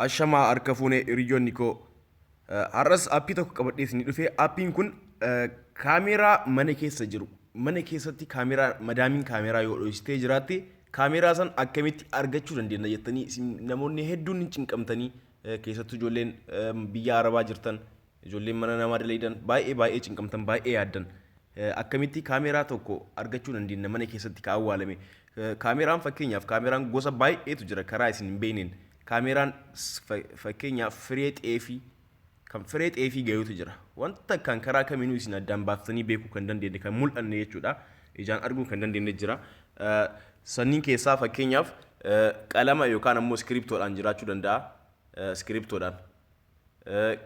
Ashamaa harka fuunee hiriyoonni koo, har'as aappii tokko qabadhee isinii dhufe. Aappiin kun kaameeraa mana keessa jiru, mana keessatti kaameeraa madaamiin kaameeraa yoo dhoksitee jiraatte kaameeraa san akkamitti argachuu dandeenya jettanii isin namoonni hedduun ni cinqamtanii, keessattuu ijoolleen biyya Arabaa jirtan, ijoolleen mana namaa dalagan baay'ee baay'ee cinqamtan, baay'ee yaaddan. Akkamitti kaameeraa tokko argachuu dandeenya mana keessatti ka awwaalame? Kaameeraan, fakkeenyaaf, kaameeraan gosa baay'eetu jira karaa isin hin beekneen. Kaameeraan fakkeenyaaf firee xeefii, kan firee xeefii gayuutu jira. Wanta kan karaa kamiinuu isin addaan baaftanii beekuu kan dandeenye, kan mul'anne jechuudha. Ijaan arguu kan dandeenye jira. Sanniin keessaa fakkeenyaaf qalama yookaan ammoo iskiriptoodhaan jiraachuu danda'a. Iskiriptoodhaan.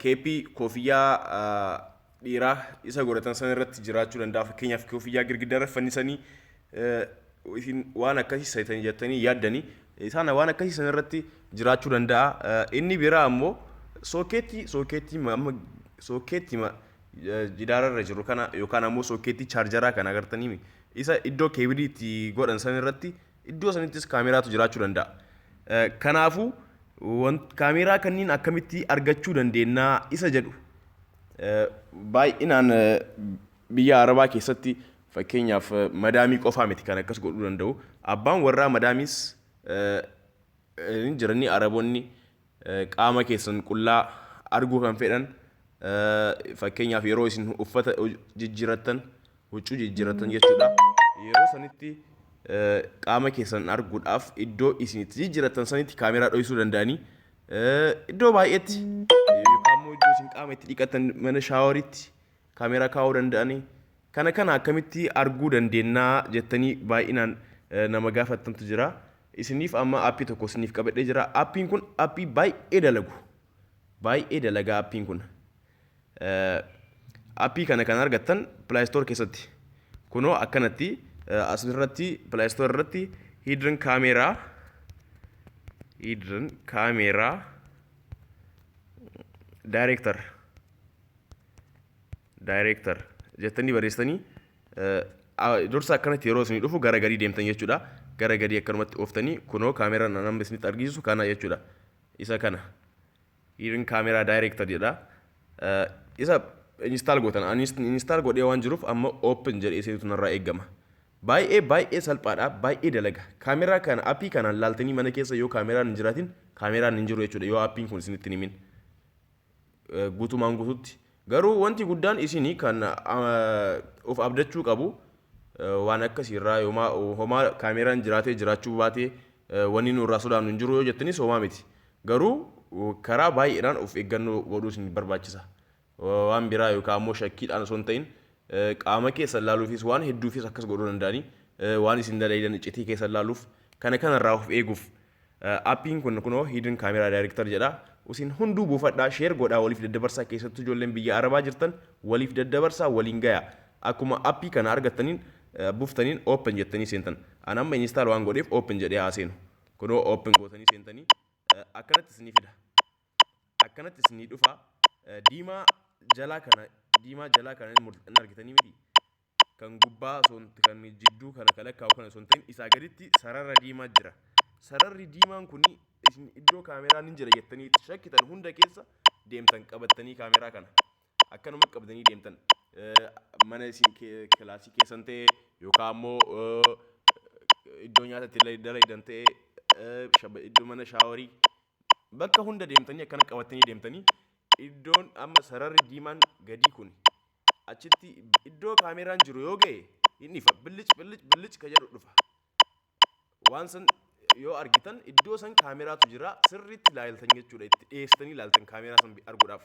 Keeppii, koofiyyaa dhiiraa isa godhatan san irratti jiraachuu danda'a. Fakkeenyaaf koofiyyaa girgiddaa irratti fannisanii isin waan akkasii sayitanii jettanii yaaddanii isaan waan akkasii san irratti jiraachuu danda'a. Inni biraa ammoo sookeettii amma sookeettii jidaara irra jiru kana yookaan ammoo sookeettii chaarjaraa kana agartanii isa iddoo keebilii itti godhan san irratti, iddoo sanittis kaameraatu jiraachuu danda'a. Kanaafuu kaameeraa kanneen akkamitti argachuu dandeenyaa isa jedhu, baay'inaan biyya Arabaa keessatti fakkeenyaaf madaamii qofaa miti kan akkas godhuu danda'u. Abbaan warraa madaamis jiranii Araboonni qaama keessan qullaa arguu kan fedhan, fakkeenyaaf yeroo isin uffata jijjiirattan, huccuu jijjiirattan jechuudha. Yeroo sanitti qaama keessan arguudhaaf iddoo isin itti jijjiirattan sanitti kaameeraa dhoksuu danda'anii, iddoo baay'eetti yookaan immoo iddoo isin qaama itti dhiqatan, mana shaawaritti kaameeraa kaa'uu danda'anii, kana kana akkamitti arguu dandeenyaa jettanii baay'inaan nama gaafattantu jira. Isiniif amma aappii tokko isiniif qabadhee jira. Aappiin kun aappii baay'ee dalagu. Baay'ee dalagaa aappiin kun. Aappii kana kan argattan Play Store keessatti. Kunoo akkanatti asirratti Play Store irratti Hidden Camera Detector jettanii barreessitanii dursa akkanatti yeroo isinii dhufu gara gadii deemtan jechuudha. Gara gadii akkanumatti ooftanii kunoo kaameeraan nama isinitti argisiisu kana jechuudha. Isa kana. Hidden Camera Detector jedha. Isa install gootan. Ani install godhee waan jiruuf amma open jedhee isinitu narraa eegama. Baay'ee baay'ee salphaadha. Baay'ee dalaga. Kaameeraa kana aappii kanaan laaltanii mana keessa yoo kaameeraan hin jiraatin, kaameeraan hin jiru jechuudha yoo aappiin kun isinitti hin himin. Guutumaan guututti. Garuu wanti guddaan isinii kan of abdachuu qabu waan akkasiirraa homaa kaameeraan jiraatee jiraachuu baatee wanni nu irraa sodaannu hin jiru yoo jettanis homaa miti. Garuu karaa baay'eedhaan of eeggannoo godhuu isin barbaachisa. Waan biraa yookaan ammoo shakkiidhaan osoo hin ta'in qaama keessan laaluufis waan hedduufis akkas godhuu danda'anii, waan isin dalaydan iccitii keessan laaluuf, kana kanarraa of eeguuf. Aappiin kun kunoo Hidden Camera Detector jedha. Isin hunduu buufadhaa, share godhaa, waliif daddabarsaa. Keessattuu ijoolleen biyya Arabaa jirtan waliif daddabarsaa, waliin gayaa. Akkuma aappii kana argattaniin, buuftaniin open jettanii seentan. An amma install waan godheef open jedhee haa seenu. Kunoo open gootanii seentanii akkanatti isinii fida. Akkanatti isinii dhufa. Diimaa jalaa kana, diimaa jalaa kana hin argitanii miti? Kan gubbaa osoo, kan jidduu kana kan lakkaa'u kana osoo hin ta'in isaa gaditti sarara diimaa jira. Sararri diimaan kun isin iddoo kaameraan hin jira jettanii itti shakkitan hunda keessa deemtan qabattanii kaameraa kana. Akkanuma qabdanii deemtan. Mana isin kilaasii keessan ta'e yookaan ammoo iddoo nyaata itti dalaydan ta'e, iddoo mana shaawarii, bakka hunda deemtanii akkana qabattanii deemtanii, iddoon amma sararri diimaan gadii kun achitti iddoo kaameraan jiru yoo ga'e inni ifa, billic billic billic ka jedhu dhufa. Waan san yoo argitan iddoo san kaameraatu jira, sirriitti ilaaltan jechuudha, itti dhiyeessitanii ilaaltan kaameraa san arguudhaaf.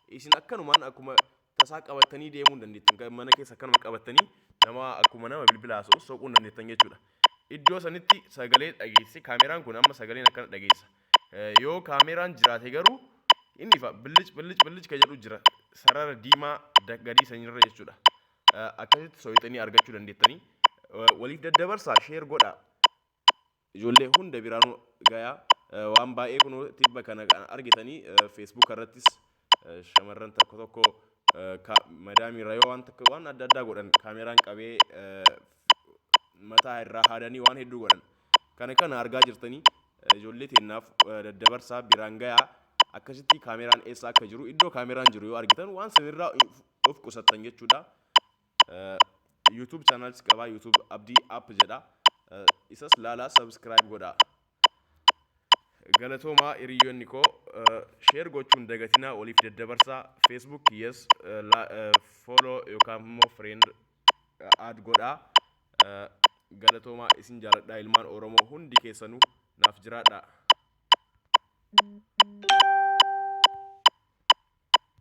Isin akkanumaan akkuma tasaa qabattanii deemuu hin dandeettan. Mana keessa akkanuma qabattanii nama akkuma nama bilbila haasa'u soquu hin dandeettan jechuudha. Iddoo sanitti sagalee dhageesse, kaameraan kun amma sagaleen akkana dhageessa. Yoo kaameraan jiraate garuu inni ifa, billic billic billic ka jedhu jira sarara diimaa gadii sanirra jechuudha. Akkasitti soyixanii argachuu dandeettanii. Waliif daddabarsaa, share godhaa. Ijoollee hunda biraanuu gayaa. Waan baay'ee kun tibba kana kan argitanii Facebook irrattis shamarran tokko tokko madaamiirra yoo waan tokko waan adda addaa godhan kaameraan qabee mataa irraa haadanii waan hedduu godhan. Kana kana argaa jirtanii. Ijoollee teennaaf daddabarsaa, biraan gayaa. Akkasitti kaameraan eessa akka jiru, iddoo kaameraan jiru yoo argitan, waan sanirraa of qusattan jechuudha. YouTube channels qabaa, YouTube Abdii App jedha. Isas laalaa, subscribe godhaa. Galatoomaa hiriyoonni koo, share gochuun dagatinaa, waliif daddabarsaa. Facebook kiyyas follow yookaan immoo friend add godhaa. Galatoomaa, isin jaaladhaa. Ilmaan Oromoo hundi keessanuu naaf jiraadhaa.